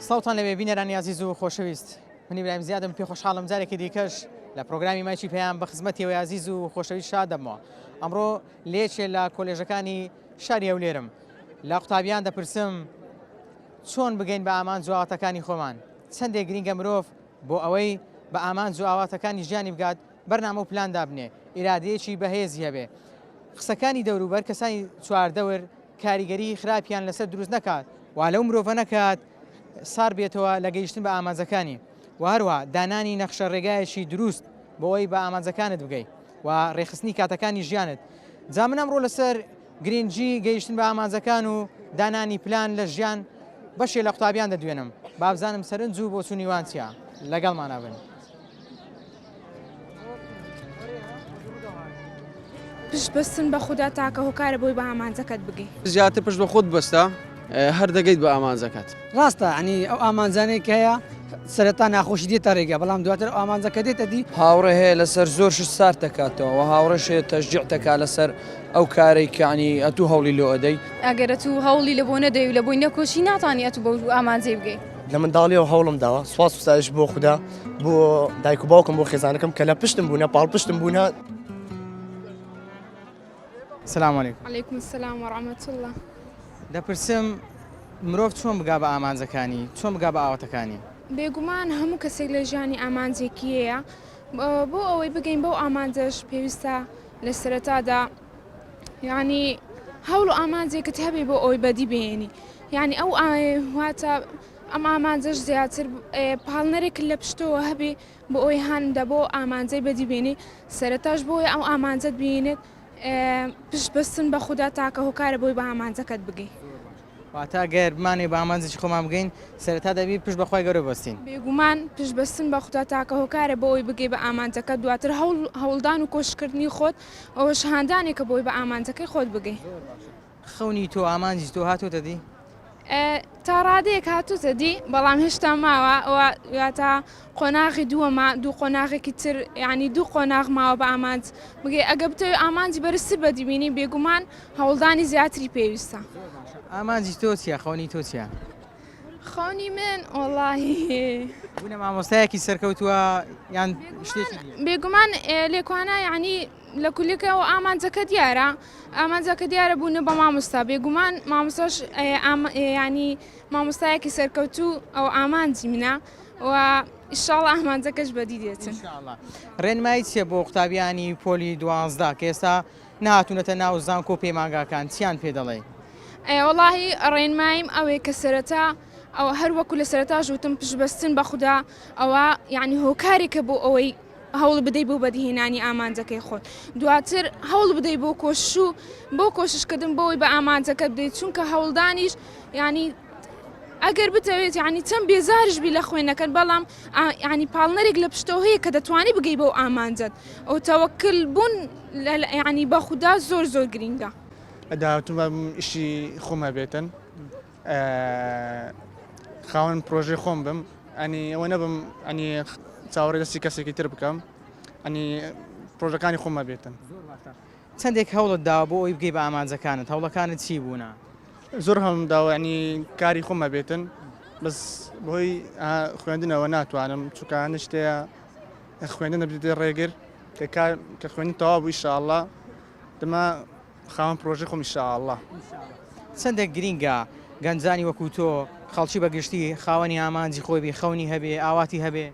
سڵاوتان لەوێ بینەرانی ئازیز و خۆشەویست من ئیبراهیم زیادم پێ خۆشحاڵم جارێکی دیکەش لە پرۆگرامی مایکی پەیام بە خزمەتیەوەی ئازیز و خۆشەویست شاد دەبمەوە ئەمڕۆ لێکێ لە کۆلێژەکانی شاری هەولێرم لە قوتابیان دەپرسم چۆن بگەین بە ئامانج و ئاواتەکانی خۆمان چەندێک گرینگە مرۆڤ بۆ ئەوەی بە ئامانج و ئاواتەکانی ژیانی بگات بەرنامە و پلان دابنێ، ئیرادەیەکی بەهێزی هەبێ، قسەکانی دەوروبەر کەسانی چواردەور کاریگەریی خراپیان لەسەر دروست نەکات، وا لەو مرۆڤە نەکات سار بێتەوە لە گەیشتن بە ئامانجەکانی و هەروەها دانانی نەخشە ڕێگایەکی دروست بۆ ئەوەی بە ئامانجەکانت بگەی و ڕێکخستنی کاتەکانی ژیانت. جا من ئەمڕۆ لەسەر گرنگی گەیشتن بە ئامانجەکان و دانانی پلان لە ژیان بەشێ لە قوتابیان دەدوێنم، با بزانم سەرنج و بۆچوونی وان چییە؟ لەگەڵمانا بن. پشت بەستن بە خودا تاکە هۆکارە بۆی بە ئامانجەکەت بگەی. زیاتر پشت بە خۆت ببەستە هەر دەگەیت بە ئامانجەکەت. ڕاستە یانی ئەو ئامانجانەی کە هەیە سەرەتا ناخۆشی دێتە ڕێگا بەڵام دواتر ئەو ئامانجە کە دێتە دی. هاوڕێ هەیە لەسەر زۆر شت سارد دەکاتەوە وە هاوڕێش هەیە تەشجیع دەکات لەسەر ئەو کارەی کە یانی ئەتوو هەوڵی لۆ ئەدەی. ئەگەر ئەتوو هەوڵی لە بۆ نەدەی و لە بۆی نەکۆشی ناتوانی ئەتوو بەو ئامانجەی بگەی. لە منداڵیەوە هەوڵم داوە سوپاس و ستایش بۆ خودا بۆ دایک و باوکم بۆ خێزانەکەم کە لە پشتم بوونە پاڵپشتم بوونە. سلام علیکم. علیکم السلام و رحمة اللە. دەپرسم مرۆڤ چۆن بگا بە ئامانجەکانی چۆن بگا بە ئاواتەکانی؟ بێگومان هەموو کەسێک لە ژیانی ئامانجێکی هەیە بۆ ئەوەی بگەین بەو ئامانجەش پێویستە لە سەرەتادا یعنی هەوڵ و ئامانجێکت هەبێ بۆ ئەوەی بەدی بێنی یعنی ئەو واتە ئەم ئامانجەش زیاتر پاڵنەرێکت لە پشتەوە هەبێ بۆ ئەوەی هاندا بۆ ئامانجەی بەدی بێنی سەرەتاش بۆیە ئەو ئامانجەت بینێت پشت بەستن بە خودا تاکە هۆکارە بۆی بە ئامانجەکەت بگەی. واتە گەر بمانەوێ بە ئامانجێکی خۆمان بگەین سەرەتا دەبی پشت بە خوای گەورە ببەستین. بێگومان پشت بەستن بە خودا تاکە هۆکارە بۆ ئەوەی بگەی بە ئامانجەکەت دواتر هەوڵ هەوڵدان و کۆششکردنی خۆت ئەوەش هاندانێکە بۆی بە ئامانجەکەی خۆت بگەی. خەونی تۆ ئامانجی تۆ هاتۆتە دی؟ تا ڕادەیەک هاتووتە دی بەڵام هێشتا ماوە واتە قۆناغی دووەمە دوو قۆناغێکی تر یعنی دوو قۆناغ ماوە بە ئامانج بگەی ئەگە بتەوێ ئامانجی بەرزتر بەدیبینی بێگومان هەوڵدانی زیاتری پێویستە. ئامانجی تۆ چییە خەونی تۆ چییە؟ خەونی من وەڵاهی بوونە مامۆستایەکی سەرکەوتووە یان شتێکی بێگومان لێکوانا یعنی لە کولیەکەوە ئامانجەکە دیارە ئامانجەکە دیارە بوونە بە مامۆستا بێگومان مامۆستاش ینی مامۆستایەکی سەرکەوتوو ئەو ئامانجی منە و ئیشاڵ ئامانجەکەش بەدی دێتن ڕێنمایی چیە بۆ قوتابیانی پۆلی دوازدە کە ئێستا نهاتوونەتە ناو زانکۆ و پەیمانگاکان چیان پێ دەڵێی؟ وەڵاهی ڕێنماییم ئەوەیە کە سەرەتا ئەوە هەر وەکو لە سەرەتاش وتم پشتبەستن بە خودا ئەوە یعنی هۆکارێکە بۆ ئەوەی هەوڵ بدەی بۆ بەدیهێنانی ئامانجەکەی خۆت دواتر هەوڵ بدەی بۆ کۆشش و بۆ کۆششکردن بۆی بە ئامانجەکە بدەیت چونکە هەوڵدانیش ینی ئەگەر بتەوێت ینی چەند بێزارش بی لە خوێنەکەن بەڵام ینی پاڵنەرێک لە پشتەوە هەیە کە دەتوانی بگەی بەو ئامانجەت ئەو تەوەکل بوون ینی بە خودا زۆر زۆر گرینگە. داهاتووم ئیشی خۆم هەبێتن خاوەن پرۆژەی خۆم بم ئەنی ئەوە نەبم ئەنی چاوەڕێ دەستی کەسێکی تر بکەم ئەنی پرۆژەکانی خۆم هەبێتن. چەندێک هەوڵت داوە بۆ ئەوەی بگەی بە ئامانجەکانت هەوڵەکانت چی بوونە؟ زۆر هەوڵم داوە ینی کاری خۆم هەبێتن بەس بەهۆی خوێندنەوە ناتوانم چونکە هەندێک شت هەیە خوێندن دەبێتە ڕێگر کە کار کە خوێندن تەواو بوو ئیشاڵڵا دەما خاوەن پرۆژەی خۆم ئیشاڵڵا. چەندێک گرینگە گەنجانی وەکو تۆ خەڵکی بە گشتی خاوەنی ئامانجی خۆی بی خەونی هەبێ ئاواتی هەبێ؟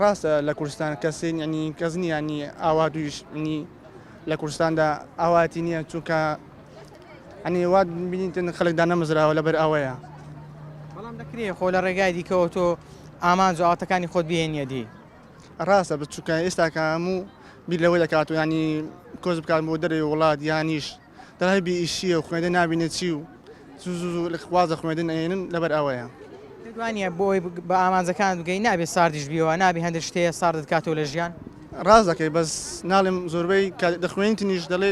ڕاستە لە کوردستان کەسێ یانی کەس نییە یانی ئاوات و یانی لە کوردستاندا ئاواتی نییە چونکە ئەنی وا بینیتن خەڵک دانەمەزراوە لەبەر ئەوەیە. بەڵام دەکرێ خۆ لە ڕێگای دیکەوە تۆ ئامانج و ئاواتەکانی خۆت بهێنیە دی. ڕاستە بەس چونکە ئێستاکە هەموو بیر لەوە دەکات و ینی کۆچ بکات بۆ دەرەوەی وڵات یانیش دەڵێ بێ ئیشیە و خوێندن نابینێت چی و زوو زوو لە واز لە خوێندن ئەهێنن لەبەر ئەوەیە. پێت وانییە بۆ ئەوەی بە ئامانجەکانت بگەی نابێ ساردیش بیەوە نابێ هەندێک شت هەیە ساردت کاتەوە لە ژیان؟ ڕاست دەکەی بەس ناڵێم زۆربەی کە دەخوێنیتنیش دەڵێ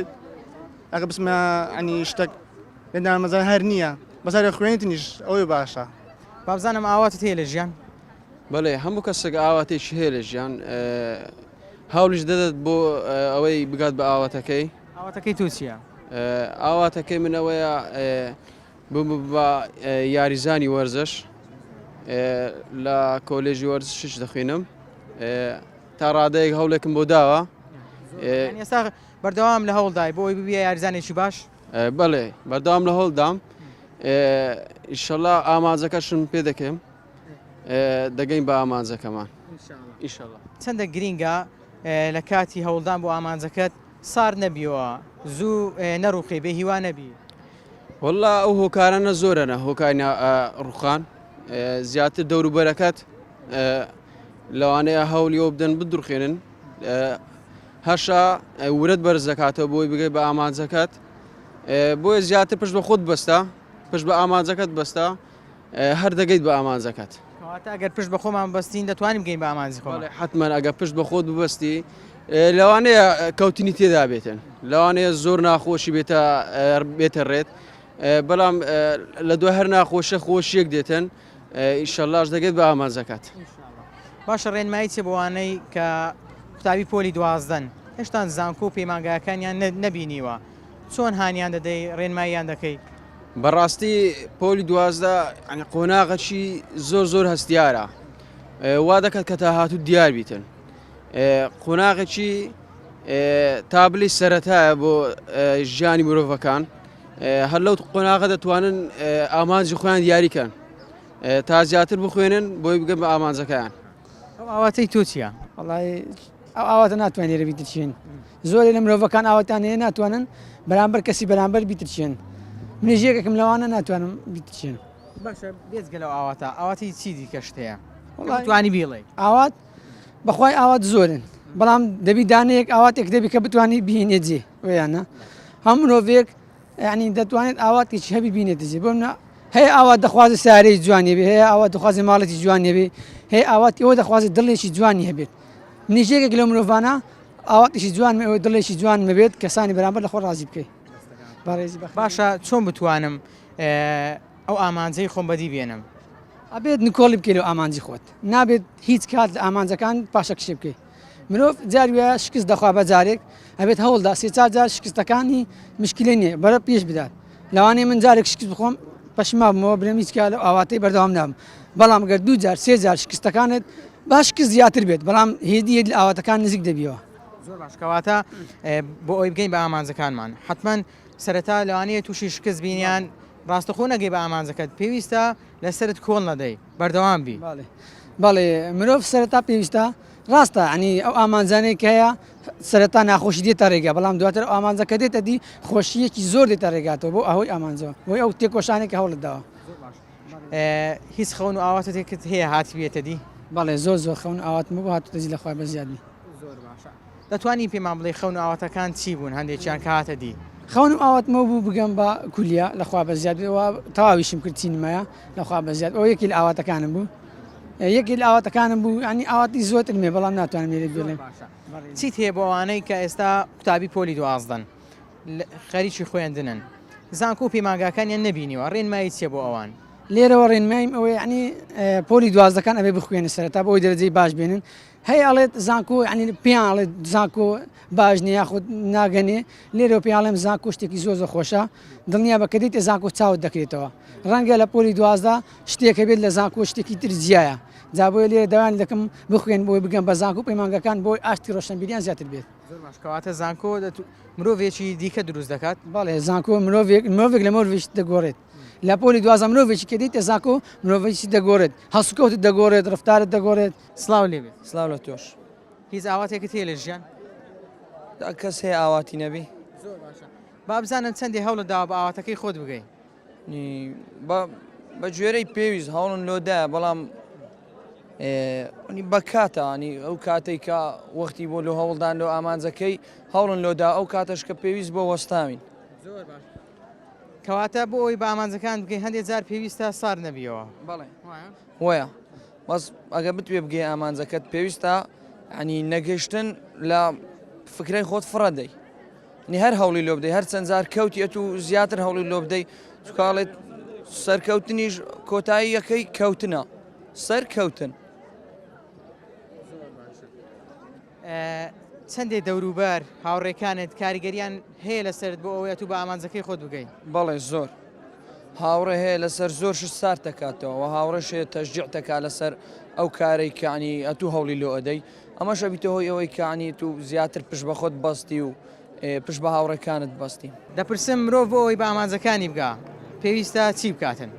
ئەگە بچمە ینی شتەک لە دامەزران هەر نییە بەس هەر خوێنیتنیش ئەوەی باشە. بابزانم ئاواتت هەیە لە ژیان؟ بەڵێ هەموو کەسێک ئاواتێکی هەیە لە ژیان هەوڵیش دەدات بۆ ئەوەی بگات بە ئاواتەکەی. ئاواتەکەی تۆ چییە؟ ئاواتەکەی من ئەوەیە ببم بە یاریزانی وەرزش. لە کۆلێژی وەرزشیش دەخوێنم تا ڕادەیەک هەوڵێکم بۆ داوە. ئێستا بەردەوام لە هەوڵدای بۆ ئەوەی ببیە یاریزانێکی باش؟ بەڵێ بەردەوام لە هەوڵدام ئیشەڵا ئامانجەکەشم پێ دەکەم دەگەین بە ئامانجەکەمان ئیشەڵا. چەندە گرینگە لە کاتی هەوڵدان بۆ ئامانجەکەت سارد نەبیەوە زوو نەڕوخێی بێ هیوا نەبی؟ وەڵا ئەو هۆکارانە زۆرەنە هۆکاری ڕوخان زیاتر دەوروبەرەکەت لەوانەیە هەوڵی ئەو بدەن بدڕخێنن هەشە ورەت بەرز دەکاتەوە بۆی بگەی بە ئامانجەکەت بۆیە زیاتر پشت بە خۆت بەستە پشت بە ئامانجەکەت بەستە هەر دەگەیت بە ئامانجەکەت. کەواتە ئەگەر پشت بە خۆمان بەستین دەتوانین بگەین بە ئامانجی خۆمان. بەڵێ حەتمەن ئەگەر پشت بە خۆت ببەستی لەوانەیە کەوتنی تێدا بێتن لەوانەیە زۆر ناخۆشی بێتە بێتە ڕێت بەڵام لە دوای هەر ناخۆشە خۆشیەک دێتن ئیشەڵاش دەگەیت بە ئامانجەکەت. باشە ڕێنمایی چیە بۆ ئەوانەی کە قوتابی پۆلی دوازدەن هێشتان زانکۆ و پەیمانگاکانیان نەبینیوە چۆن هانیان دەدەی ڕێنماییان دەکەی؟ بەڕاستی پۆلی 12 ینی قۆناغەکی زۆر زۆر هەستیارە وا دەکات کە تاهاتوو دیار بیتن قۆناغێکی تابلی سەرەتایە بۆ ژیانی مرۆڤەکان هەر لەو قۆناغە دەتوانن ئامانجی خۆیان دیاریکەن تا زیاتر بخوێنن بۆی بگەن بە ئامانجەکەیان. ئەو ئاواتەی تۆ چییە؟ وەڵای ئەو ئاواتە ناتوانین لێرە بیترچێن زۆرێ لە مرۆڤەکان ئاواتان هەیە ناتوانن بەرامبەر کەسی بەرامبەر بیترچێن منیش یەکێکم لەوانە ناتوانم بیترچێن. باشە بێجگە لەو ئاواتە ئاواتی چی دیکەشت هەیە بتوانی بیڵێی؟ ئاوات بەخوای ئاوات زۆرن بەڵام دەبی دانەیەک ئاواتێک دەبی کە بتوانی بهێنێ جێ ویانە هەم مرۆڤێک یعنی دەتوانێت ئاواتێکی هەبی بینێتە جێ بۆ منە هەیە ئاوات دەخوازێت سارەی جوانی هەبێ هەیە ئاوات دەخوازێت ماڵێکی جوانی هەبێ هەیە ئاواتی ئەوە دەخوازێت دڵێکی جوانی هەبێت منیش یەکێک لەو مرۆڤانە ئاواتێکی جوان ئەوە دڵێکی جوان مەبێت کەسانی بەرامبەر لە خۆ ڕازی بکەی بەڕێزی بەخ باشە چۆن بتوانم ئەو ئامانجەی خۆم بەدی بێنم؟ ئەبێت نکۆڵی بکەی لەو ئامانجی خۆت نابێت هیچ کات لە ئامانجەکان پاشەکشێ بکەی مرۆڤ جار وایە شکست دەخوا بە جارێک ئەبێت هەوڵدا سێ چار جار شکستەکانی مشکلە نییە بەرە پێش بدات لەوانەیە من جارێک شکست بخۆم پەشیمان بمەوە برێم هیچ کات لەو ئاواتەی بەردەوام نابم بەڵام گەر دوو جار سێ جار شکستەکانت با شکست زیاتر بێت بەڵام هێدی هێدی لە ئاواتەکان نزیک دەبیەوە. زۆر باش کەواتە بۆ ئەوەی بگەین بە ئامانجەکانمان حەتمەن سەرەتا لەوانەیە تووشی شکست بین یان ڕاستەخۆ نەگەی بە ئامانجەکەت پێویستە لەسەرت کۆڵ نەدەی بەردەوام بی. بەڵێ بەڵێ مرۆڤ سەرەتا پێویستە ڕاستە ینی ئەو ئامانجانەی کە هەیە سەرەتا ناخۆشی دێتە ڕێگا بەڵام دواتر ئەو ئامانجە کە دێتە دی خۆشیەکی زۆر دێتە ڕێگاتەوە بۆ ئەوەی ئامانجەوە بۆی ئەو تێکۆشانێک کە هەوڵت داوە. هیچ خەون و ئاواتێکت هەیە هاتبێتە دی؟ بەڵێ زۆر زۆر خەون و ئاواتم بوو هاتووتە دی لە خوای بەزیاد بی. زۆر باشە دەتوانی پێمان بڵێی خەون و ئاواتەکان چی بوون هەندێکیان کە هاتە دی؟ خەونم ئاواتم ئەوە بوو بگەم بە کولیە لە خوا بەزیاد بێ و تەواویشم کرد سینمایە لە خوا بەزیاد ئەوە یەکی لە ئاواتەکانم بوو یەکی لە ئاواتەکانم بوو ینی ئاواتی زۆرترم هەیە بەڵام ناتوانم لێرە بڵێم. چیت هەیە بۆ ئەوانەی کە ئێستا قوتابی پۆلی دوازدەن خەریکی خوێندنن زانکۆ و پەیمانگاکانیان نەبینیوە ڕێنمایی چیە بۆ ئەوان؟ لێرەوە ڕێنماییم ئەوەیە یعنی پۆلی دوازدەکان ئەبێ بخوێنن سەرەتا بۆ ئەوەی دەرەجەی باش بێنن هەیە ئەڵێت زانکۆ یعنی پێیان ئەڵێت زانکۆ باش نیە یاخود ناگەنێ لێرەوە پێیان ئەڵێم زانکۆ شتێکی زۆر زۆر خۆشە دڵنیا بە کە دێیتە زانکۆ چاوت دەکرێتەوە ڕەنگە لە پۆلی 12 شتێک هەبێت لە زانکۆ شتێکی تر جیایە جا بۆیە لێرە داوایان دەکەم بخوێن بۆی بگەن بە زانکۆ پەیمانگەکان بۆی ئاستی ڕۆشنبیریان زیاتر بێت. زۆر باش کەواتە زانکۆ مرۆڤێکی دیکە دروست دەکات؟ بەڵێ زانکۆ مرۆڤێک مرۆڤێک لە مرۆڤێکی دەگۆڕێت لە پۆلی دوازە مرۆڤێکی کە دێیتە زانکۆ مرۆڤێکی دەگۆڕێت هەڵسوکەوتت دەگۆڕێت ڕفتارت دەگۆڕێت. سڵاو لێ بێت. سڵاو لە تۆش. هیچ ئاواتێکت هەیە لە ژیان؟ کەس هەیە ئاواتی نەبی؟ زۆر باشە با بزانم چەندی هەوڵت داوە بە ئاواتەکەی خۆت بگەی؟ بە گوێرەی پێویست هەوڵم لۆ دایە بەڵام بە کاتە ینی ئەو کاتێک کە وەختی بۆ لۆ هەوڵدان لۆ ئامانجەکەی هەوڵن لۆدا ئەو کاتەش کە پێویست بۆ وەستاوین. زۆر باش کەواتە بۆ ئەوەی بە ئامانجەکان بگەی هەندێک جار پێویستە سارد نەبیەوە. بەڵێ وایە بەس ئەگە بتوێ بگەی ئامانجەکەت پێویستە ینی نەگەشتن لە فکرەی خۆت فڕە دەی نی هەر هەوڵی لۆ بدەی هەر چەند جار کەوتیەت و زیاتر هەوڵی لۆ بدەی چکاڵێت سەرکەوتنیش کۆتاییەکەی کەوتنە سەرکەوتن. چەندێ دەوروبەر هاوڕێکانت کاریگەریان هەیە لەسەرت بۆ ئەوەی ئەتوو بە ئامانجەکەی خۆت بگەی؟ بەڵێ زۆر. هاوڕێ هەیە لەسەر زۆر شت سارد دەکاتەوە و هاوڕێش هەیە تەشجیع دەکات لەسەر ئەو کارەی کە ینی ئەتوو هەوڵی لۆ ئەدەی ئەمەش ئەبیتە هۆی ئەوەی کە ینی تو زیاتر پشت بە خۆت بەستی و پشت بە هاوڕێکانت بەستی. دەپرسم مرۆڤ بۆ ئەوەی بە ئامانجەکانی بگا پێویستە چی بکاتن؟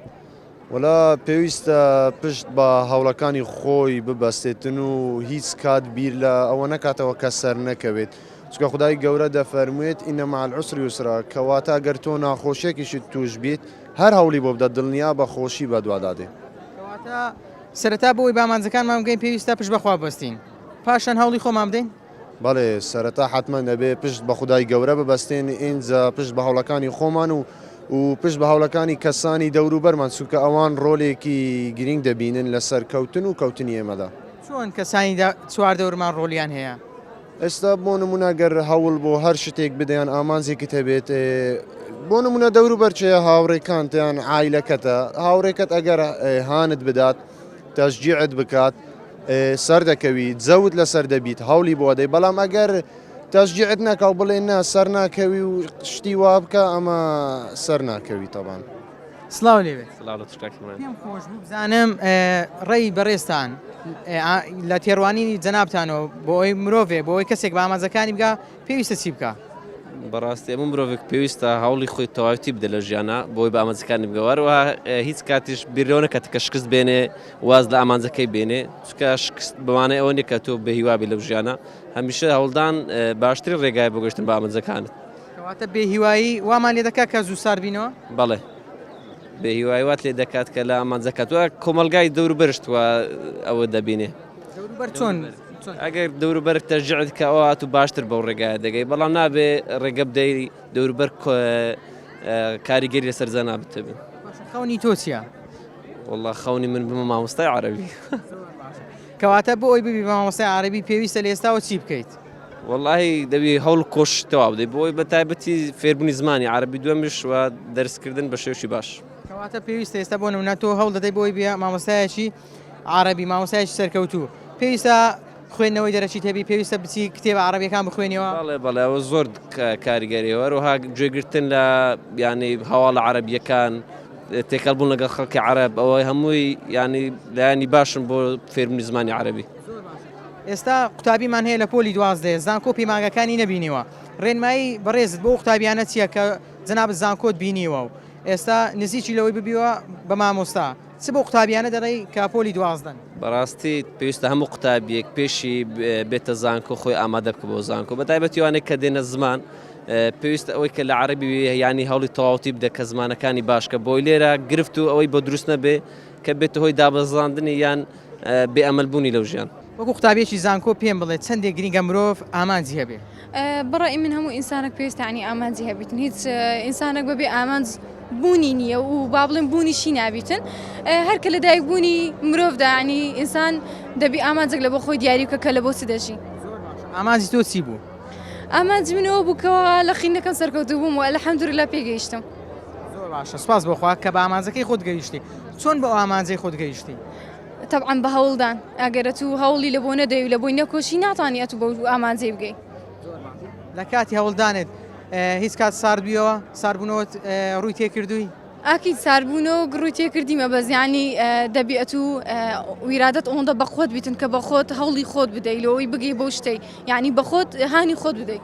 وەلا پێویستە پشت بە هەوڵەکانی خۆی ببەستێتن و هیچ کات بیر لە ئەوە نەکاتەوە کە سەرنەکەوێت چونکە خودای گەورە دەفەرموێت ان مع العسر یسرا کەواتە گەر تۆ ناخۆشیەکیشت توش بیت هەر هەوڵی بۆ بدە دڵنیا بە خۆشی بەدوادا دێ. کەواتە سەرەتا بۆ ئەوەی بە ئامانجەکانمان بگەین پێویستە پشت بە خوا ببەستین پاشان هەوڵی خۆمان بدەین؟ بەڵێ سەرەتا حەتمەن دەبێ پشت بە خودای گەورە ببەستین ئینجا پشت بە هەوڵەکانی خۆمان و و پشت بە هەوڵەکانی کەسانی دەوروبەرمان چونکە ئەوان ڕۆلێکی گرینگ دەبینن لە سەرکەوتن و کەوتنی ئێمەدا. چۆن کەسانی چواردەورمان ڕۆلیان هەیە؟ ئێستا بۆ نمونە گەر هەوڵ بۆ هەر شتێک بدەیان ئامانجێکت هەبێت بۆ نمونە دەوروبەر چێ هاوڕێکانتیان عیلەکەتە هاوڕێکەت ئەگەر هانت بدات تەشجیعت بکات سەردەکەوی جەوت لەسەر دەبیت هەوڵی بۆ دەی بەڵام ئەگەر تەشجیعت نەکا و بڵێ نا سەر ناکەوی و شتی وا بکە ئەمە سەر ناکەوی تەبان. سڵاو لێ بێت. سڵاو لە تۆش کاک هیمان. پێم خۆش بوو بزانم ڕێی بەڕێزتان لە تێڕوانینی جەنابتانەوە بۆ ئەوەی مرۆڤێ بۆ ئەوەی کەسێک بە ئامانجەکانی بگا پێویستە چی بکا؟ بەڕاستی ئەمە مرۆڤێک پێویستە هەوڵی خۆی تەواوەتی بدە لە ژیانە بۆی بە ئامانجەکانی بگە وەروەها هیچ کاتیش بیر لەوە نەکات کە شکست بێنێ واز لە ئامانجەکەی بێنێ چونکە شکست بەمانای ئەوە نییە کە تۆ بێهیوابی لەو ژیانە هەمیشە هەوڵدان باشترین ڕێگایە بۆ گەشتن بە ئامانجەکانت. کەواتە بێ هیوایی وامان لێ دەکات کە زوو سارد بینەوە؟ بەڵێ بێ هیوایی وات لێ دەکات کە لە ئامانجەکەت وە کۆمەڵگای دەوروبەرشت وە ئەوە دەبینێ. دەوروبەر چۆن؟ ئەگەر دەوروبەر تەشجیعت کە ئەوە تو باشتر بەو ڕێگایە دەگەی بەڵام نابێ ڕێگە بدەی دەوروبەر کاریگەری لەسەر جەنابت هەبێ. خەونی تۆ چییە؟ وەڵا خەونی من بمە مامۆستای عەرەبی. کەواتە بۆ ئەوەی ببی بە مامۆستای عەرەبی پێویستە لە ئێستاوە چی بکەیت؟ وەڵاهی دەبی هەوڵ کۆشش تەواو بدەی بۆی بە تایبەتی فێربوونی زمانی عەرەبی دووەمیش و دەرسکردن بە شێوەیەکی باش. کەواتە پێویستە ئێستا بۆ نمونە تۆ هەوڵ دەدەی بۆی بە مامۆستایەکی عەرەبی مامۆستایەکی سەرکەوتوو پێویستە خوێندنەوەی دەرەکیت هەبی پێویستە بچی کتێبە عەرەبیەکان بخوێنیەوە. بەڵێ بەڵێ ئەوە زۆر کاریگەری هەروەها گوێگرتن لە یانی هەواڵە عەرەبیەکان تێکەڵ بوون لەگەڵ خەڵکی عەرەب ئەوە هەمووی یانی لایەنی باشن بۆ فێربوونی زمانی عەرەبی. ئێستا قوتابیمان هەیە لە پۆلی دوازدەیە زانکۆ پەیمانگاکانی نەبینیوە ڕێنمایی بەڕێزت بۆ قوتابیانە چییە کە جەنابت زانکۆت بینیوە و ئێستا نزیکی لەوەی ببیوە بە مامۆستا چ بۆ قوتابیانە دەڵێی کە پۆلی دوازدەن؟ بەڕاستی پێویستە هەموو قوتابیەک پێشی بێتە زانکۆ خۆی ئامادە بکە بۆ زانکۆ بە تایبەتی وانەی کە دێنە زمان پێویستە ئەوەی کە لە عەرەبی ینی هەوڵی تەواوەتی بدە کە زمانەکانی باشکە بۆی لێرە گرفت و ئەوەی بۆ دروست نەبێ کە بێتە هۆی دابەزاندنی یان بێ ئەمەل بوونی لەو ژیان. وەکو قوتابیەکی زانکۆ پێم بڵێ چەندێک گرینگە مرۆڤ ئامانجی هەبێ؟ بەڕەئی من هەموو ئینسانێک پێویستە یانی ئامانجی هەبیتن هیچ ئینسانێک بەبێ ئامانج بوونی نییە و با بڵێم بوونیشی نابیتن هەر کە لەدایک بوونی مرۆڤدا ینی ئینسان دەبی ئامانجێک لە بۆ خۆی دیاری بکە کە لە بۆ چ دەژی. ئامانجی تۆ چی بوو؟ ئامانجی من ئەوە بوو کەوا لە خویندنەکەم سەرکەوتوو بووم و الحمدللە پێگەیشتم. زۆر باشە سوپاس بۆ خوا کە بە ئامانجەکەی خۆت گەیشتی چۆن بەو ئامانجەی خۆت گەیشتی؟ تەبعەن بە هەوڵدان ئەگەر ئەتوو هەوڵی لە بۆ نەدەی و لە بۆی نەکۆشی ناتانی ئەتوو بەو ئامانجەی بگەی. لە کاتی هەوڵدانت هیچ کات سارد بوویەوە ساردبوونەوەت ڕووی تێکردووی؟ ئاکید ساردبوونەوە ڕووی تێکردیمە بەس یانی دەبی ئەتوو ویرادەت ئەوەندە بەقوەت بیتن کە بە خۆت هەوڵی خۆت بدەی لەوەی بگەی بەو شتەی یانی بە خۆت هانی خۆت بدەی.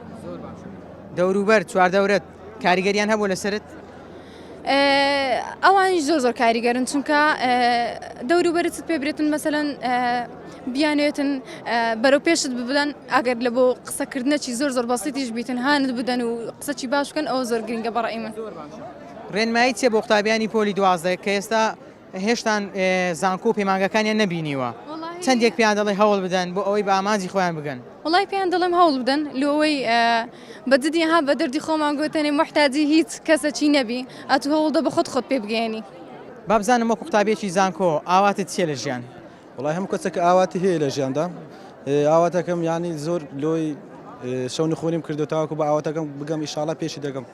دەوروبەر چواردەورەت کاریگەریان هەبووە لەسەرت؟ ئەوانیش زۆر زۆر کاریگەرن چونکە دەوروبەرت پێ برێتن مەسەلەن بیانێتن بەرەو پێشت ببدەن ئەگەر لە بۆ قسەکردنەچی زۆر زۆر بەسیتیش بیتن هاانت بدەن و قسەی باش بکەن ئەوە زۆر گرنگە بەڕای من. ڕێنمایی چیە بۆ قوتابیانی پۆلی 12 کە ئێستا هێشتان زانکۆ و پەیمانگاکانیان نەبینیوە چەندێک پێیان دەڵێ هەوڵ بدەن بۆ ئەوەی بە ئامانجی خۆیان بگەن؟ وەڵای پێیان دەڵێم هەوڵ بدەن لۆ ئەوەی بە جدی ها بە دەردی خۆمان گۆتەنێ موحتاجی هیچ کەسەکی نەبی ئەتوو هەوڵدە بە خۆت خۆت پێ بگەیەنی. با بزانم وەکو قوتابیەکی زانکۆ ئاواتت چیە لە ژیان؟ وەڵای هەموو کەسێک ئاواتی هەیە لە ژیاندا ئاواتەکەم یانی زۆر لۆی شەو نخۆنیم کردو تاوەکو بە ئاواتەکەم بگەم ئیشاڵا پێشی دەگەم.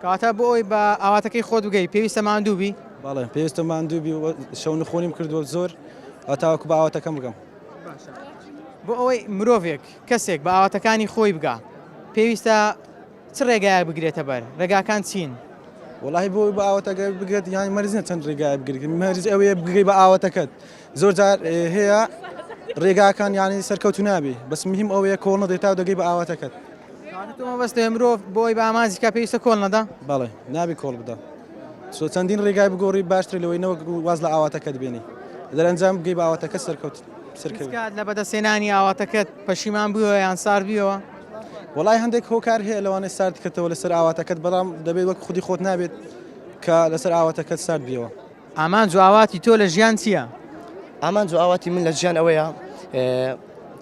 کەواتە بۆ ئەوەی بە ئاواتەکەی خۆت بگەی پێویستە ماندوو بی؟ بەڵێ پێویستە ماندوو بی و شەو نخۆنیم کردووە زۆر تاوەکو بە ئاواتەکەم بگەم. باشە بۆ ئەوەی مرۆڤێک کەسێک بە ئاواتەکانی خۆی بگا پێویستە چ ڕێگایەک بگرێتە بەر؟ ڕێگاکان چین؟ وەڵاهی بۆ بە ئاواتەکە بگەت یان مەرج نیە چەند ڕێگای بگریت مەرج ئەوەیە بگەی بە ئاواتەکەت زۆر جار هەیە ڕێگاکان یانی سەرکەوتو نابی بەس مهم ئەوەیە کۆڵ نەدەی تا دەگەی بە ئاواتەکەت. کەواتە تۆ مەبەستە مرۆڤ بۆی بە ئامانجی کە پێویستە کۆڵ نەدا؟ بەڵێ نابی کۆڵ بدە سۆ چەندین ڕێگای بگۆڕی باشترە لەوەی نەوەک واز لە ئاواتەکەت بێنی دەرەنجام بگەی بە ئاواتەکەت سەرکەوت سەرکەوی. کات لە بەدەستهێنانی ئاواتەکەت پەشیمان بوویەوە یان سارد بوویەوە؟ وەڵای هەندێک هۆکار هەیە لەوانەیە سارد کردەوە لەسەر ئاواتەکەت بەڵام دەبێت وەک خودی خۆت نابێت کە لەسەر ئاواتەکەت سارد بیەوە. ئامانج و ئاواتی تۆ لە ژیان چییە؟ ئامانج و ئاواتی من لە ژیان ئەوەیە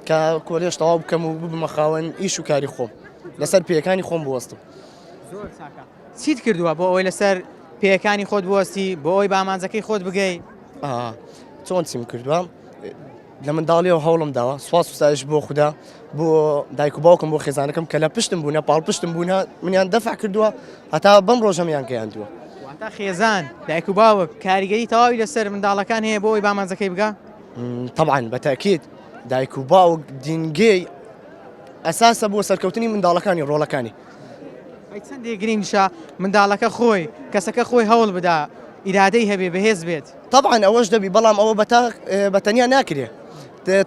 کە کۆلێژ تەواو بکەم و ببمە خاوەن ئیش و کاری خۆم لەسەر پێیەکانی خۆم بوەستم. زۆر چاکە. چیت کردووە بۆ ئەوەی لەسەر پێیەکانی خۆت بوەستی بۆ ئەوەی بە ئامانجەکەی خۆت بگەی؟ چۆن چیم کردووە؟ لە منداڵیەوە هەوڵم داوە سواس و ستایش بۆ خودا بۆ دایک و باوکم بۆ خێزانەکەم کە لە پشتم بوونە پاڵپشتم بوونە منیان دەفع کردووە هەتا بەم ڕۆژەمیان گەیاندووە. واتە خێزان، دایک و باوک کاریگەری تەواوی لەسەر منداڵەکان هەیە بۆ ئەوەی بە ئامانجەکەی بگا؟ تەبعەن بە تەئکید دایک و باوک دینگەی ئەساسە بۆ سەرکەوتنی منداڵەکانی ڕۆڵەکانی. ئەی چەندێک گرینگشە منداڵەکە خۆی، کەسەکە خۆی هەوڵ بدا، ئیرادەی هەبێ، بەهێز بێت. تەبعەن ئەوەش دەبی بەڵام ئەوە بە بە تەنیا ناکرێ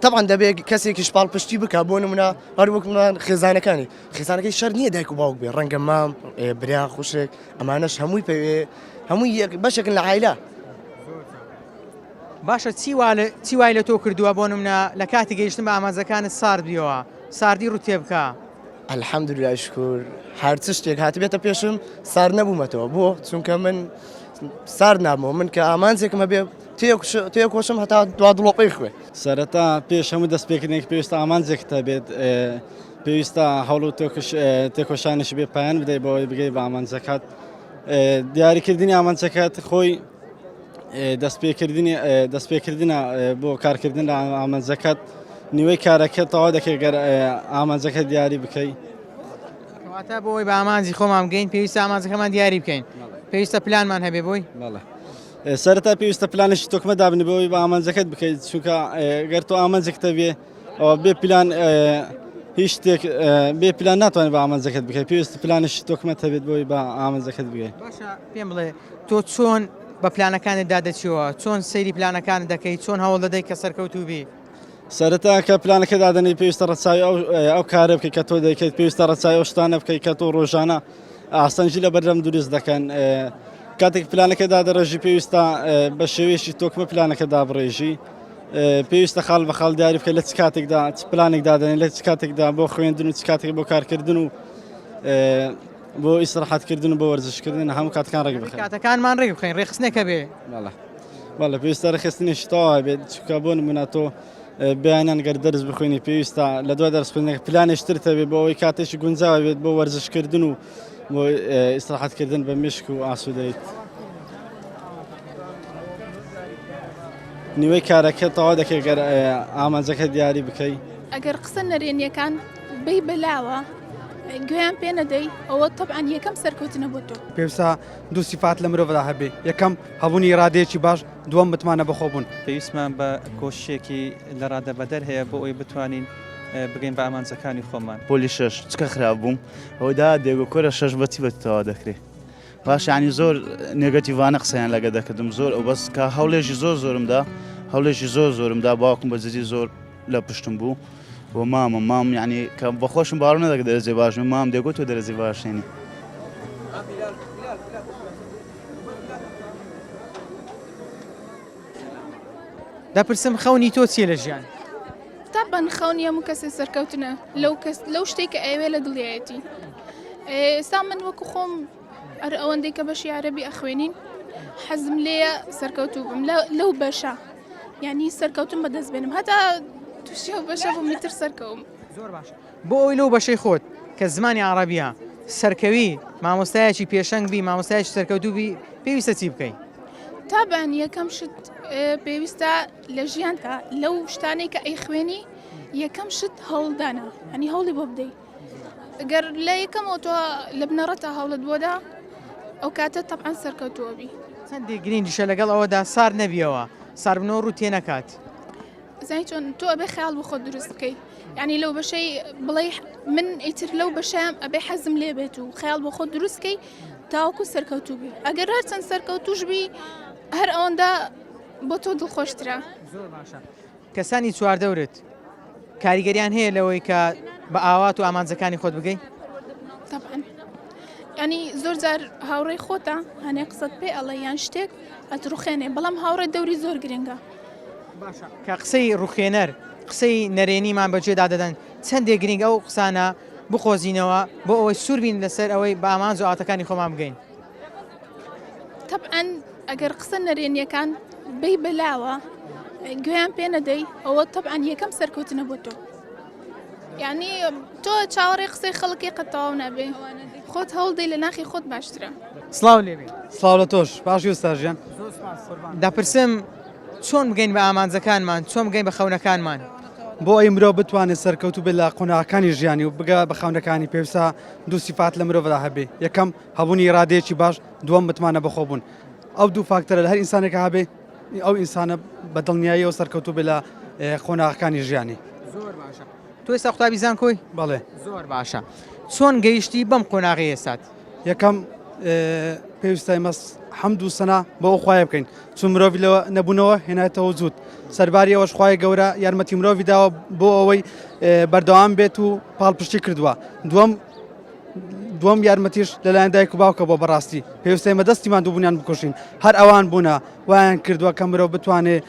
تەبعەن دەبێ کەسێکیش پاڵپشتی بکا بۆ نمونە هەر وەکمان خێزانەکانی خێزانەکەی شەر نییە دایک و باوک بێ ڕەنگە مام برا خوشک ئەمانەش هەمووی پێ هەمووی یەک بەشێکن لە عایلە. باشە چی وا لە چی وای لە تۆ کردووە بۆ نمونە لە کاتی گەیشتن بە ئامانجەکانت سارد بیەوە ساردی ڕوو تێ بکا؟ الحمدللە شکور هەرچ شتێک هاتبێتە پێشم سارد نەبوومەتەوە بۆ چونکە من سارد نابمەوە من کە ئامانجێکم هەبێ تێکۆشم هەتا دوا دڵۆپەی خوێ. سەرەتا پێش هەموو دەستپێکردنێک پێویستە ئامانجێکت هەبێت پێویستە هەوڵ و تێکۆشانیش بێ پایان بدەیت بۆ ئەوەی بگەی بە ئامانجەکەت دیاریکردنی ئامانجەکەت خۆی دەستپێکردنی دەستپێکردنە بۆ کارکردن لە ئامانجەکەت نیوەی کارەکە تەواو دەکەی گەر ئامانجەکە دیاری بکەی. کەواتە بۆ ئەوەی بە ئامانجی خۆمان بگەین پێویستە ئامانجەکەمان دیاری بکەین پێویستە پلانمان هەبێ بۆی بەڵێ سەرەتا پێویستە پلانێکی تۆکمە دابنی بۆ ئەوەی بە ئامانجەکەت بکەیت چونکە گەر تۆ ئامانجێکت هەبێ ئەوە بێ پلان هیچ شتێک بێ پلان ناتوانێت بە ئامانجەکەت بکەیت پێویست پلانێکی تۆکمەت هەبێت بۆی بە ئامانجەکەت بگەیت باشە پێم بڵێ تۆ چۆن بە پلانەکانت دا دەچیەوە؟ چۆن سەیری پلانەکانت دەکەی؟ چۆن هەوڵ دەدەیت کە سەرکەوتوو بی؟ سەرەتا کە پلانەکە دادەنێی پێویستە ڕەچاوی ئەو ئەو کارە بکەیت کە تۆ دەیکەیت پێویستە ڕەچاوی ئەو شتانە بکەیت کە تۆ ڕۆژانە ئاستەنگی لە بەردەم دروست دەکەن کاتێک پلانەکە دادەڕێژی پێویستە بە شێوەیەکی تۆکمە پلانەکە دابڕێژی پێویستە خاڵ بە خاڵ دیاری بکە لە چ کاتێکدا چ پلانێک دادەنێ لە چ کاتێکدا بۆ خوێندن و چ کاتێک بۆ کارکردن و بۆ ئیسراحەت کردن و بۆ وەرزش کردن هەموو کاتەکان ڕێک بخەین. کاتەکانمان ڕێک بخەین ڕێکخستنێک هەبێ. بەڵێ بەڵێ پێویستە ڕێکخستنێکی تەواو هەبێت چونکە بۆ نمونە تۆ بەیانیان گەر دەرس بخوێنی پێویستە لە دوای دەرس خوێندنەکە پلانێکی ترت هەبێت بۆ ئەوەی کاتێکی گونجاو بێت بۆ وەرزشکردن و بۆ ئیسراحەتکردن بە مشک و ئاسوودەیت. نیوەی کارەکە تەواو دەکەی گەر ئامانجەکە دیاری بکەی. ئەگەر قسە نەرێنیەکان بەی بەلاوە گوێیان پێ نەدەی ئەوە تەبعەن یەکەم سەرکەوتنە بۆ تۆ. پێویستە دوو سیفات لە مرۆڤدا هەبێ، یەکەم هەبوونی ئیرادەیەکی باش، دووەم متمانە بەخۆبوون. پێویستمان بە کۆششێکی لە ڕادەبەدەر هەیە بۆ ئەوەی بتوانین بگەین بە ئامانجەکانی خۆمان. پۆلی شەش چکە خراپ بووم ئەوەی دا دێگۆ کۆرە شەش بە چی بە تەوا دەکرێ پاش یانی زۆر نێگەتیڤانە قسەیان لەگە دەکردم زۆر ئەو بەس کە هەوڵێکی زۆر زۆرم دا هەوڵێکی زۆر زۆرم دا باوکم بە جدی زۆر لە پشتم بوو و مامم مام یعنی کە بە خۆشم باوەڕ نەدەکرد دەرەجەی باش بم مام دەگوت تۆ دەرەجەی باش هێنی. دەپرسم خەونی تۆ چییە لە ژیان؟ تەبەن خەونی هەموو کەسێ سەرکەوتنە لەو کەس لەو شتێک کە ئەیەوێ لە دڵیایەتی ئێستا من وەکو خۆم ئەر ئەوەندەی کە بەشی عەرەبی ئەخوێنین حەزم لێیە سەرکەوتوو بم لەو بەشە یعنی سەرکەوتن بەدەست بێنم هەتا تووشی ئەو بەشە بووم ئیتر سەرکەوم. زۆر باشە بۆ ئەوەی لەو بەشەی خۆت کە زمانی عەڕەبیە سەرکەوی مامۆستایەکی پێشەنگ بی مامۆستایەکی سەرکەوتوو بی پێویستە چی بکەی؟ تابان یەکەم شت پێویستە لە ژیانتا لەو شتانەی کە ئەیخوێنی یەکەم شت هەوڵدانە هەنی هەوڵی بۆ بدەیت گەر لە یەکەمەوە تۆ لە بنەڕەتا هەوڵت بۆدا ئەو کاتە تەبعەن سەرکەوتووە بی. چەندێک گرینگیشە لەگەڵ ئەوەدا سارد نەبیەوە ساردبوونەوە ڕوو تێنەکات. زانی چۆن تۆ ئەبێ خەیاڵ بۆ خۆت دروست بکەی یعنی لەو بەشەی بڵێ من ئیتر لەو بەشەیان ئەبێ حەزم لێ بێت و خەیاڵ بۆ خۆت دروست کەی. تاوەکو سەرکەوتوو بی ئەگەر هەرچەند سەرکەوتوش بی هەر ئەوەندە بۆ تۆ دڵخۆشترە. زۆر باشە کەسانی چواردەورت کاریگەریان هەیە لەوەی کە بە ئاوات و ئامانجەکانی خۆت بگەی؟ طبعا ینی زۆر جار هاوڕێی خۆتە هەنێ قسەت پێ ئەڵێ یان شتێک ئەتڕوخێنێ بەڵام هاوڕێ دەوری زۆر گرنگە. باشە کە قسەی ڕوخێنەر قسەی نەرێنیمان بەجێدا دەدەن چەندێک گرنگ ئەو قسانە بقۆزینەوە بۆ ئەوەی سوور بین لەسەر ئەوەی بە ئامانج و ئاواتەکانی خۆمان بگەین؟ تەبعەن ئەگەر قسە نەرێنیەکان بەی بەلاوە گوێیان پێ نەدەی ئەوە تەبعەن یەکەم سەرکەوتنە بۆ تۆ یعنی تۆ چاوەڕێ قسەی خەڵکی قەت تەواو نابێ خۆت هەوڵدەی لە ناخی خۆت باشترە. سڵاو لێبێ. سڵاو لە تۆش باشی ئوستاز گیان. زۆر سوپاس قوربان. دەپرسم چۆن بگەین بە ئامانجەکانمان چۆن بگەین بە خەونەکانمان؟ بۆ ئەوەی مرۆڤ بتوانێت سەرکەوتوو بێت لە قۆناغەکانی ژیانی و بگا بە خەونەکانی پێویستە دوو سیفات لە مرۆڤدا هەبێ یەکەم هەبوونی ئیرادەیەکی باش دووەم متمانە بەخۆبوون ئەو دوو فاکتەرە لە هەر ئینسانێکا هەبێ ئەو ئینسانە بە دڵنیاییەوە سەرکەوتوو بێ لە قۆناغەکانی ژیانی. زۆر باشە تۆ ئێستا قوتابی زانکۆی؟ بەڵێ. زۆر باشە چۆن گەیشتی بەم قۆناغەی ئێستات؟ یەکەم پێویستە ئێمە حەمد و سەنا بۆ ئەو خوایە بکەین چون مرۆڤی لەوە نەبوونەوە هێنایەتەوە جووت سەرباری ئەوەش خوای گەورە یارمەتی مرۆڤی داوە بۆ ئەوەی بەردەوام بێت و پاڵپشتی کردووە دووەم دووەم یارمەتیش لەلایەن دایک و باوکە بۆ بەڕاستی پێویستە ئێمە دەستی ماندووبوونیان بکوژین هەر ئەوان بوونە وایان کردووە کە مرۆڤ بتوانێت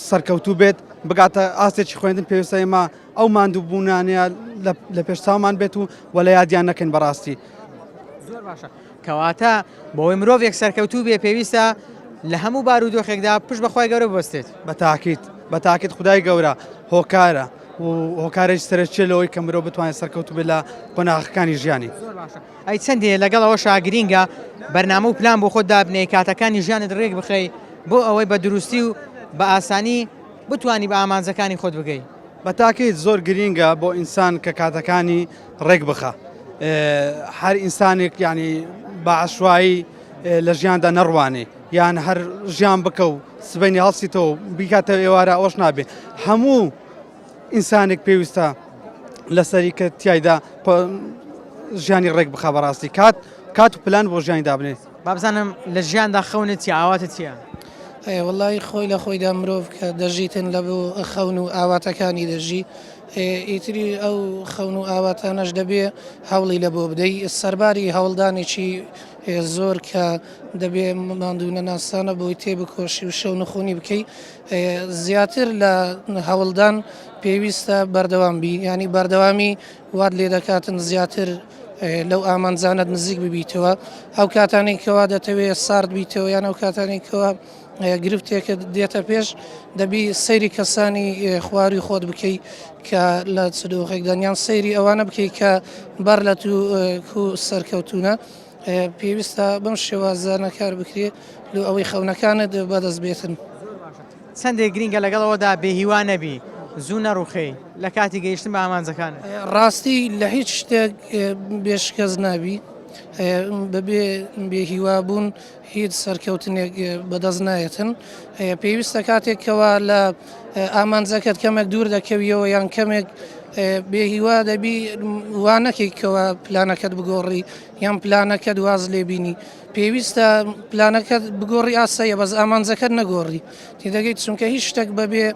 سەرکەوتوو بێت بگاتە ئاستێکی خوێندن پێویستە ئێمە ئەو ماندووبوونانەیە لە پێش چاومان بێت و وە لە یادیان نەکەین بەڕاستی. زۆر باشە کەواتە بۆی مرۆڤێک سەرکەوتوو بێ پێویستە لە هەموو بارودۆخێکدا پشت بە خوای گەورە ببەستێت. بە تاکید بە تاکید خودای گەورە هۆکارە و هۆکارێکی سەرەکیە لەوەی کە مرۆڤ بتوانێت سەرکەوتوو بێت لە قۆناغەکانی ژیانی. زۆر باشە ئەی چەندێ لەگەڵ ئەوەشا گرینگە بەرنامە و پلان بۆ خۆت دابنێی کاتەکانی ژیانت ڕێک بخەی بۆ ئەوەی بە دروستی و بە ئاسانی بتوانی بە ئامانجەکانی خۆت بگەی. بە تاکید زۆر گرینگە بۆ ئینسان کە کاتەکانی ڕێک بخا هەر ئینسانێک یعنی بە عەشوایی لە ژیاندا نەڕوانێ یان هەر ژیان بکە و سبەینی هەڵسیتەوە بیکاتەوە ئێوارە ئەوەش نابێ هەموو ئینسانێک پێویستە لەسەری کە تایدا ژیانی ڕێک بخا بەڕاستی کات کات و پلان بۆ ژیانی دابنێت. با بزانم لە ژیاندا خەونت چیە ئاواتت چیە؟ ئەی وەڵی خۆی لە خۆیدا مرۆڤ کە دەژیتن لە بۆ خەون و ئاواتەکانی دەژی ئیتری ئەو خەون و ئاواتانەش دەبێ هەوڵی لە بۆ بدەی سەرباری هەوڵدانێکی زۆر کە دەبێ ماندوو نەناسانە بۆی تێبکۆشی و شەو نخونی بکەی زیاتر لە هەوڵدان پێویستە بەردەوام بی ینی بەردەوامی وات لێ دەکاتن زیاتر لەو ئامانجانەت نزیک ببیتەوە ئەو کاتانەی کەوا دەتەوێت سارد بیتەوە یان ئەو کاتانەی کەوا گرفتێکت دێتە پێش دەبی سەیری کەسانی خواری خۆت بکەی کە لە چ دۆخێکدان یان سەیری ئەوانە بکەی کە بەر لە تو کو سەرکەوتونە پێویستە بەم شێوازانە کار بکرێ لۆ ئەوەی خەونەکانت بەدەست بێتن. چەندێک گرینگە لەگەڵ ئەوەدا بێ هیوا نەبی، زوو نەڕوخێی لە کاتی گەیشتن بە ئامانجەکانت. ڕاستی لە هیچ شتێک بێ شکست نابی، بەبێ بێ هیوا بوون هیچ سەرکەوتنێک بەدەست نایەتن، پێویستە کاتێک کەوا لە ئامانجەکەت کەمێک دوور دەکەویەوە یان کەمێک بێ هیوا دەبی وا نەکەی کەوا پلانەکەت بگۆڕی یان پلانەکەت واز لێبینی پێویستە پلانەکەت بگۆڕی ئاساییە بەس ئامانجەکەت نەگۆڕی تێدەگەیت چونکە هیچ شتێک بەبێ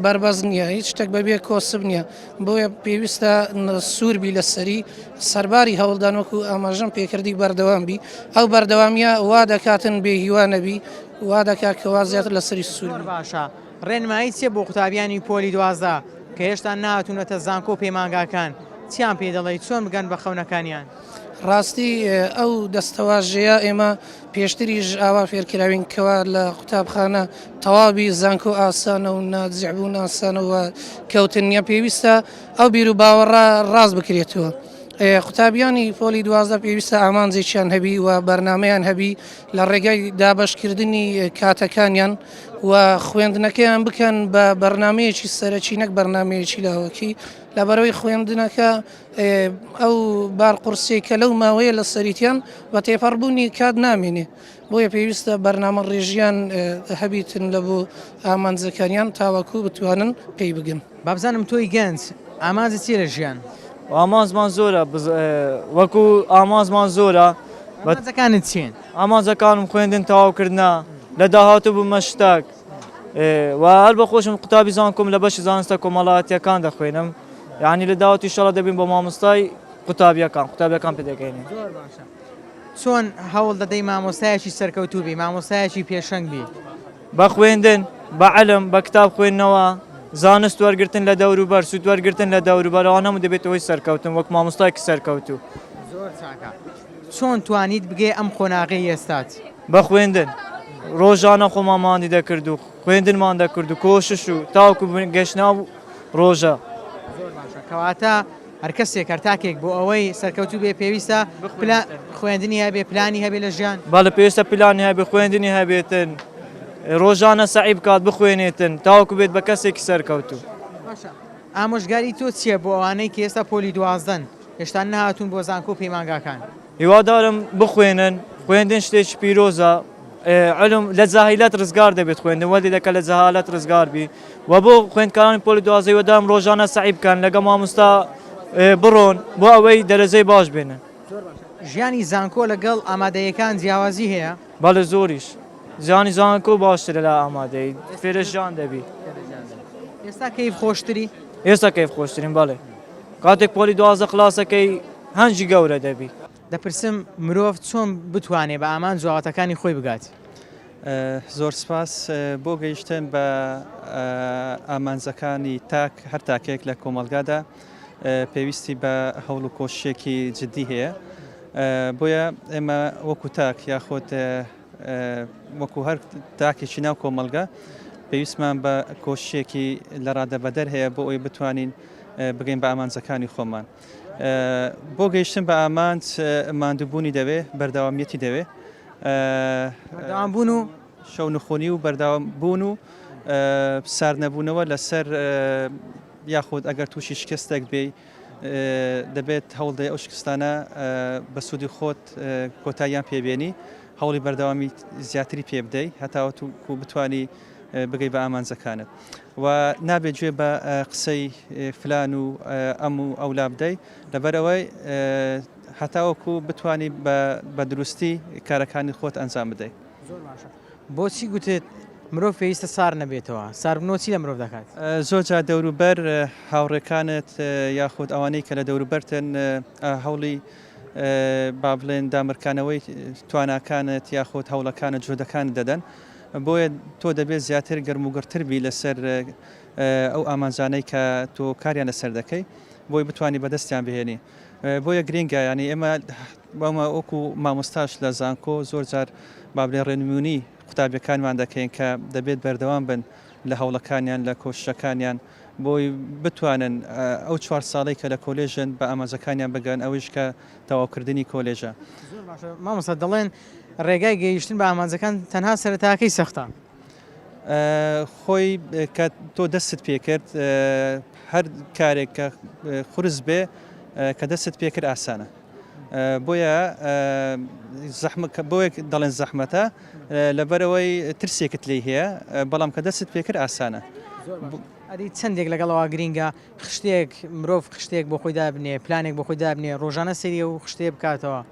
بەربەست نییە هیچ شتێک بەبێ کۆسپ نییە بۆیە پێویستە سوور بی لەسەری سەرباری هەوڵدان وەکو ئاماژەم پێکردی بەردەوام بی ئەو بەردەوامیە وا دەکاتن بێ هیوا نەبی وا دەکات کەوا زیاتر لەسەری سوور زۆر باشە ڕێنمایی چیە بۆ قوتابیانی پۆلی 12 کە هێشتا نەهاتوونەتە زانکۆ و پەیمانگاکان چیان پێ دەڵێی چۆن بگەن بە خەونەکانیان؟ ڕاستی ئەو دەستەواژەیە ئێمە پێشتریش ئاوا فێرکراوین کەوا لە قوتابخانە تەواوی زانکۆ ئاسانە و ناجح بوون ئاسانە و کەوتن نییە پێویستە ئەو بیر و باوەڕە ڕاست بکرێتەوە. قوتابیانی پۆلی 12 پێویستە ئامانجێکیان هەبی و بەرنمەیان هەبی لە ڕێگای دابەشکردنی کاتەکانیان و خوێندنەکەیان بکەن بە بەرنمەیەکی سەرەکی نەک بەرنمەیەکی لاوەکی لەبەرەوەی خوێندنەکە ئەو بار قورسیەی کە لەو ماوەیە لە سەریتیان بە تێپەڕبوونی کات نامێنێ بۆیە پێویستە بەرنامە ڕێژیان هەبیتن لە بۆ ئامانجەکانیان تاوەکو بتوانن پێی بگەن. بابزانم تۆی گەنج ئامانجت چیە لە ژیان؟ ئامانجمان زۆرە وەکو ئامانجمان زۆرە. ئامانجەکانت چین؟ ئامانجەکانم خوێندن تەواوکردنە لە داهاتوو ببمە شتەک و هەر بە خۆشم قوتابی زانکۆم لە بەشی زانستە کۆمەڵایەتیەکان دەخوێنم یعنی لە داهاتوو ئیشەڵا دەبین بە مامۆستای قوتابیەکان قوتابیەکان پێدەگەینین. زۆر باشە چۆن هەوڵ دەدەی مامۆستایەکی سەرکەوتوو بی مامۆستایەکی پێشەنگ بی؟ بە خوێندن، بە عیلم، بە کتاب خوێندنەوە، زانست وەرگرتن لە دەوروبەر، سوود وەرگرتن لە دەوروبەر، ئەوانە هەموو دەبێتە هۆی سەرکەوتن وەک مامۆستایەکی سەرکەوتوو. زۆر چاکە. چۆن توانیت بگەیە ئەم قۆناغەی ئێستات؟ بە خوێندن. ڕۆژانە خۆمان ماندی دەکرد و خوێندنمان دەکرد و کۆشش و تاوەکو گەشتنە ئەو ڕۆژە. زۆر باشە. کەواتە هەر کەسێک هەر تاکێک بۆ ئەوەی سەرکەوتوو بێ پێویستە پلان خوێندنی هەبێ پلانی هەبێ لە ژیان. بەڵێ پێویستە پلانی هەبێ خوێندنی هەبێتن ڕۆژانە سەعی بکات بخوێنێتن تاوەکو بێت بە کەسێکی سەرکەوتوو. باشە ئامۆژگاری تۆ چییە بۆ ئەوانەی کە ئێستا پۆلی دوازدەن هێشتا نەهاتوون بۆ زانکۆ و پەیمانگاکان؟ هیوادارم بخوێنن خوێندن شتێکی پیرۆزە علم لە جاهیلەت ڕزگار دەبێت خوێندن وەلی دەکە لە جەهالەت ڕزگار بی و بۆ خوێندکارانی پۆلی دوازدە هیوادارم ڕۆژانە سەعی بکەن لەگەڵ مامۆستا بڕۆن بۆ ئەوەی دەرەجەی باش بێنن. ژیانی زانکۆ لەگەڵ ئامادەیەکان جیاوازی هەیە؟ بەڵێ زۆریش ژیانی زانکۆ باشترە لە ئامادەیی فێرە ژیان دەبی. ئێستا کەیف خۆشتری؟ ئێستا کەیف خۆشترین بەڵێ کاتێک پۆلی 12 خلاصەکەی هەنجی گەورە دەبی. دەپرسم مرۆڤ چۆن بتوانێ بە ئامانج و ئاواتەکانی خۆی بگات؟ زۆر سپاس بۆ گەیشتن بە ئامانجەکانی تاک هەر تاکێک لە کۆمەڵگادا پێویستی بە هەوڵ و کۆششێکی جددی هەیە بۆیە ئێمە وەکو تاک یاخود وەکو هەر تاکێکی ناو کۆمەڵگا پێویستمان بە کۆششێکی لە ڕادەبەدەر هەیە بۆ ئەوی بتوانین بگەین بە ئامانجەکانی خۆمان. بۆ گەیشتن بە ئامانج ماندووبوونی دەوێ، بەردەوامیەتی دەوێ. بەردەوام بوون و شەونخونی و بەردەوام بوون و سارد نەبوونەوە لەسەر یاخود ئەگەر تووشی شکستێک بێی دەبێت هەوڵدەی ئەو شکستانە بە سوودی خۆت کۆتاییان پێبێنی هەوڵی بەردەوامی زیاتری پێ بدەی هەتاوەکو بتانی بگەی بە ئامانجەکانت و نابێت گوێ بە قسەی فلان و ئەم و ئەولا بدەی لەبەرئەوەی هەتاوەکو بتانی بە دروستی کارەکانی خۆت ئەنجام بدەیت. زۆر باشە بۆچی گوتت مرۆڤ پێویستە سار نەبێتەوە؟ ساربوونەوە چی لە مرۆڤ دەکات؟ زۆر جار دەوروبەر هاوڕێکانت یاخود ئەوانەی کە لە دەوروبەرتن هەوڵی با بڵێن دامرکانەوەی تواناکانت یاخود هەوڵەکانت جهدەکانت دەدەن بۆیە تۆ دەبێت زیاتر گەرموگڕتر بی لەسەر ئەو ئامانجانەی کە تۆ کاریان لەسەر دەکەی بۆی بتانی بەدەستیان بهێنی بۆیە گرنگە ینی ئێمە بەمە وەکو مامۆستاش لە زانکۆ زۆر جار با بڵێ ڕێنمونی قوتابیەکانمان دەکەین کە دەبێت بەردەوام بن لە هەوڵەکانیان لە کۆششەکانیان بۆی بتوانن ئەو چوار ساڵەی کە لە کۆلێژن بە ئامانجەکانیان بگەن ئەویش کە تەواوکردنی کۆلێژە. زۆر باشە مامۆستا دەڵێن ڕێگای گەیشتن بە ئامانجەکان تەنها سەرەتاکەی سەختە. خۆی کە تۆ دەستت پێکرد هەر کارێک کە قورس بێ کە دەستت پێکرد ئاسانە بۆیە زەحمە بۆیە دەڵێن زەحمەتە لەبەرەوەی ترسێکت لی هەیە بەڵام کە دەستت پێکرد ئاسانە. ئەدی چەندێک لەگەڵەوە گرینگە خشتێک مرۆڤ خشتێک بۆ خۆی دابنێ پلانێک بۆ خۆی دابنێ ڕۆژانە سەیری ئەو خشتەیە بکاتەوە.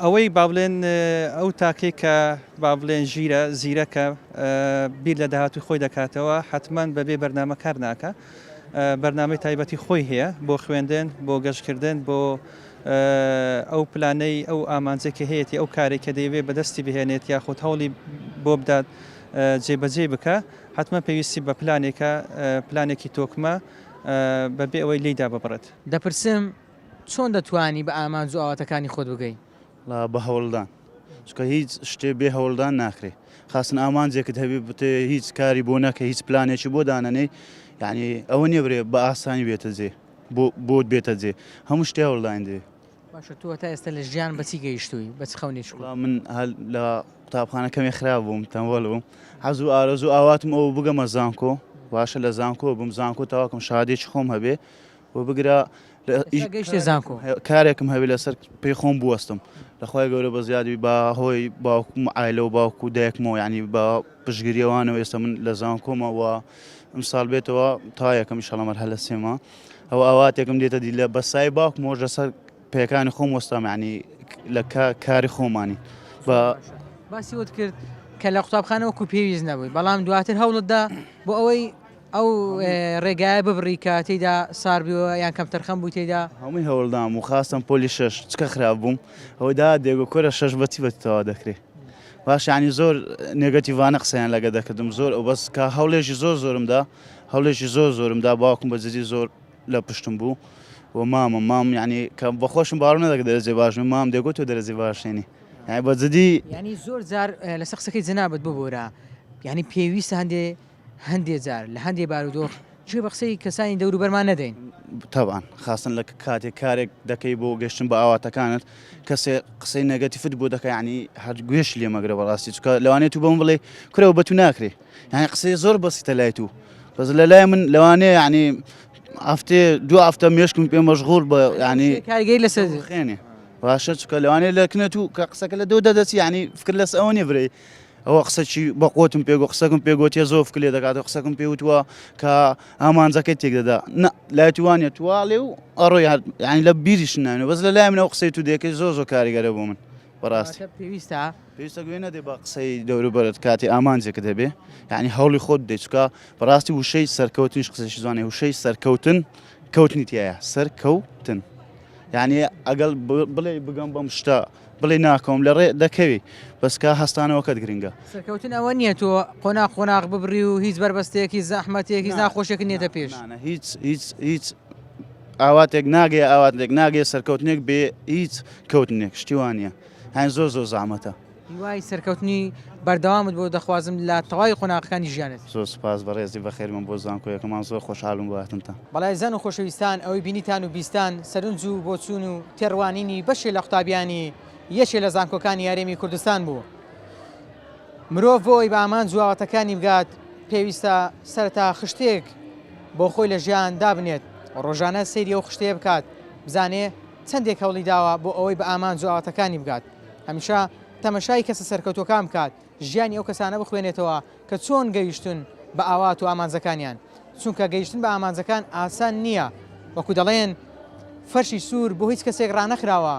ئەوەی با بڵێن ئەو تاکەی کە با بڵێن ژیرە زیرەکە بیر لە داهاتوی خۆی دەکاتەوە حتمما بەبێ بەرنامە کار ناکە بەرنامەی تایبەتی خۆی هەیە بۆ خوێندن بۆ گەشتکردن بۆ ئەو پلانەی ئەو ئامانجێک کە هەیەی ئەو کارێک کە دەیەوێت بەدەستی بهێنێت یاخود هەوڵی بۆ بدات جێبەجێ بکە حتمما پێویستی بە پلانێکە پلانێکی تۆکمە بەبێ ئەوەی لێی داببڕێت. دەپرسم چۆن دەتوانی بە ئامانج و ئاواتەکانی خۆت بگەی؟ وەڵا بە هەوڵدان چونکە هیچ شتێ بێ هەوڵدان ناکرێ خاستن ئامانجێکت هەبێ بتێ هیچ کاری بۆ نەکە هیچ پلانێکی بۆ دانەنێی یعنی ئەوە نییە برێ بە ئاسانی بێتە جێ بۆ بۆت بێتە جێ هەموو شتێ هەوڵدان دەوێ. باشە تۆ تا ئێستا لە ژیان بە چی گەیشتووی بە چ خەونێکی وەڵا من هەر لە قوتابخانە کەمێ خراپ بووم تەنبەڵ بووم حەز و ئارەزوو ئاواتم ئەوە بگەمە زانکۆ باشە لە زانکۆ بم زانکۆ تەواکەم شادێکی خۆم هەبێ و بگرە گەیشتە زانکۆ کارێکم هەبێ لەسەر پێی خۆم بوەستم لەخوای گەورە بە زیادی بە هۆی باوکم عایلە و باوک و دایکمەوە ینی بە پشگیریەوانەوە ئێستا من لە زانکۆمەوە ئەمساڵ بێتەوە تا یەکەم ئیشەڵا مەرحەلە سێمە ئەوە ئاواتێکم دێتە دی لە بەسای باوکمەوە لەسەر پێکانی خۆم وەستام ینی لە کاری خۆمانی بە باسی وت کرد کە لە قوتابخانە وەکو پێویست نەبووی بەڵام دواتر هەوڵتدا بۆ ئەوەی ئەو ڕێگایە ببڕی کە تێیدا سار بووە یان کەمتەرخەم بووی تێیدا. هەمووی هەوڵدام و خاستم پۆلی شەش چکە خراپ بووم ئەوەی دا دێگۆ کورە شەش بەچی بە تەوا دەکرێ باش ینی زۆر نێگەتیڤانە قسەیان لەگە دەکردم زۆر ئەو بەس کە هەوڵێکی زۆر زۆرم دا هەوڵێکی زۆر زۆرم دا باوکم بە جدی زۆر لە پشتم بوو و مامە مام یعنی کە بەخۆشم باوەڕم نەدەکرد دەرەجەی باش بم مام دەگوت تۆ دەرەجەی باشێنی یعنی بە جدی یعنی زۆر جار لەسەر قسەکەی جەنابت ببورە یعنی پێویستە هەندێ هەندێ جار لە هەندێ بارودۆخ گوێ بە قسەی کەسانی دەوروبەرمان نەدەین. تەبعەن خاستن لە کاتێک کارێک دەکەی بۆ گەشتن بە ئاواتەکانت کەسێ قسەی نەگەتیفت بۆ دەکە ینی هەر گوێش لێ مەگرە بەڕاستی چکە لەوانێت تو بەم بڵێ کورەوە بە تو ناکرێ یعنی قسەی زۆر بەسیتە لای تو بەس لە لای من لەوانەیە ینی هەفتێ دو هەفتە مێشکم پێ مەشغول بە ینی کاریگەری لەسەر خێنێ باشە چکە لەوانەیە لە کنە تو کە قسەکە لە دۆ دەدەچی ینی فکر لەس ئەوە نیە برێ ئەوە قسەکی بە قوتم پێ گۆ قسەکم پێ گۆتیە زۆر فکر لێ دەکات و قسەکم پێ وتووە کە ئامانجەکەی تێک دەدا نا لای تو وانە تواڵێ و ئەڕۆی هەر یعنی لە بیریش ناێنێ بەس لە لای منەوە قسەی تو دێکەی زۆر زۆر کاریگەرە بۆ من بەڕاستی پێویستە پێویستە گوێ نەدەی بە قسەی دەوروبەرت کاتی ئامانجێکت هەبێ یعنی هەوڵی خۆت بدەیت چونکە بەڕاستی وشەی سەرکەوتنیش قسەیەکی جوانە وشەی سەرکەوتن کەوتنی تایە سەرکەوتن یعنی ئەگەڵ بڵێ بگەم بەم شتە بڵێ ناکەوم لە ڕێ دەکەوی بەس کە هەستانەوەکەت گرنگە. سەرکەوتن ئەوە نییە تۆ قۆناغ قۆناغ ببڕی و هیچ بەربەستێک هیچ زەحمەتێک هیچ ناخۆشیەکت نێتە پێش. نا نا هیچ هیچ هیچ ئاواتێک ناگەیە ئاواتێک ناگەیە سەرکەوتنێک بێ هیچ کەوتنێک شتی وا نییە هەن زۆر زۆر زەحمەتە. هیوای سەرکەوتنی بەردەوامت بۆ دەخوازم لە تەواوی قۆناغەکانی ژیانت. زۆر سوپاس بەڕێزی بەخێربن بۆ زانکۆیەکەمان زۆر خۆشحاڵم بە هاتنتان. بەڵێ ئازیزان و خۆشەویستان ئەوەی بینیتان و بیستان سەرنج و بۆچوون و تێڕوانینی بەشێ لە قوتابیانی یەکێ لە زانکۆکانی هەرێمی کوردستان بوو. مرۆڤ بۆ ئەوەی بە ئامانج و ئاواتەکانی بگات پێویستە سەرەتا خشتەیەک بۆ خۆی لە ژیان دابنێت و ڕۆژانە سەیری ئەو خشتەیە بکات بزانێ چەندێک هەوڵی داوە بۆ ئەوەی بە ئامانج و ئاواتەکانی بگات. هەمیشە تەمەشای کەسە سەرکەوتووەکان بکات، ژیانی ئەو کەسانە بخوێنێتەوە کە چۆن گەیشتوون بە ئاوات و ئامانجەکانیان، چونکە گەیشتن بە ئامانجەکان ئاسان نییە، وەکو دەڵێن فەرشی سوور بۆ هیچ کەسێک ڕانەخراوە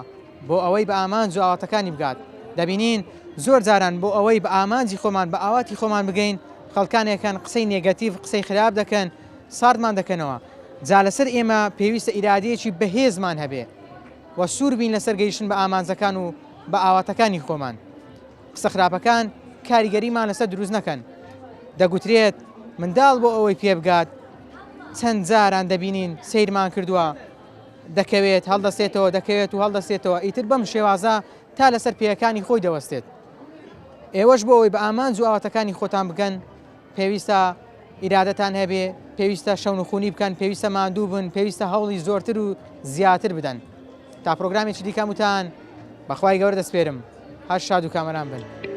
بۆ ئەوەی بە ئامانج و ئاواتەکانی بگات، دەبینین زۆر جاران بۆ ئەوەی بە ئامانجی خۆمان بە ئاواتی خۆمان بگەین خەڵکانێک هەن قسەی نێگەتیڤ قسەی خراپ دەکەن ساردمان دەکەنەوە، جا لەسەر ئێمە پێویستە ئیرادەیەکی بەهێزمان هەبێ. و سوور بین لەسەر گەیشتن بە ئامانجەکان و بە ئاواتەکانی خۆمان. قسە خراپەکان کاریگەریمان لەسەر دروست نەکەن. دەگوترێت منداڵ بۆ ئەوەی پێبگات چەند جاران دەبینین سەیرمان کردووە دەکەوێت هەڵدەستێتەوە دەکەوێت و هەڵدەستێتەوە ئیتر بەم شێوازە تا لەسەر پێیەکانی خۆی دەوەستێت. ئێوەش بۆ ئەوەی بە ئامانج و ئاواتەکانی خۆتان بگەن پێویستە ئیرادەتان هەبێ، پێویستە شەونخونی بکەن، پێویستە ماندوو بن، پێویستە هەوڵی زۆرتر و زیاتر بدەن. تا پرۆگرامێکی دیکە هەمووتان بە خوای گەورە دەسپێرم. هەر شاد و کامەران بن.